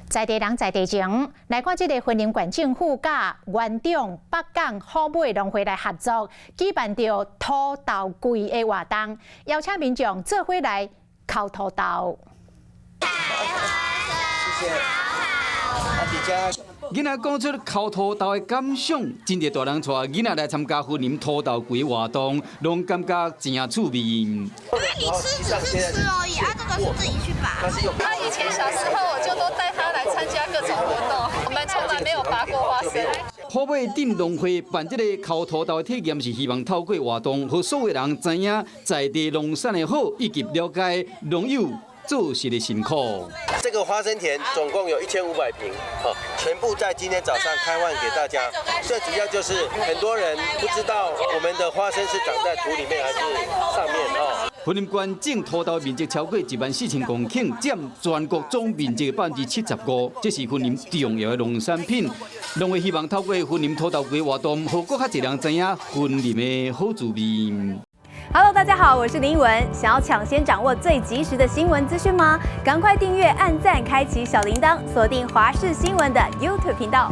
在地人在地情，來看這个雲林縣政府佮元長北港虎尾農會來合作，舉辦著土豆季的活動，邀請民眾做伙來剾土豆。謝謝。囡仔講出剾土豆的感想，真濟大人帶囡仔來參加雲林土豆季活動，攏感覺真趣味。因為你吃只是吃而已，啊，這個是自己去拔。他以前小時候，我就都帶他來參加各種活動，我們從來沒有拔過花生。虎尾鎮農會辦這個剾土豆的體驗，是希望透過活動，予所有人知影在地農產的好，以及了解農友做事的辛苦。這個花生田總共有1500坪，好，全部在今天早上開放給大家。最主要就是很多人不知道我們的花生是長在土裡面還是上面哦。雲林縣種土豆面積超過14,000公頃，佔全國總面積75%，這是雲林重要的農產品。農會希望透過雲林土豆季活動，予閣較濟人知影雲林的好滋味。 Hello，大家好，我是林文。想要搶先掌握最及時的新聞資訊嗎？趕快訂閱、按讚、開啟小鈴鐺，鎖定華視新聞的 YouTube 頻道。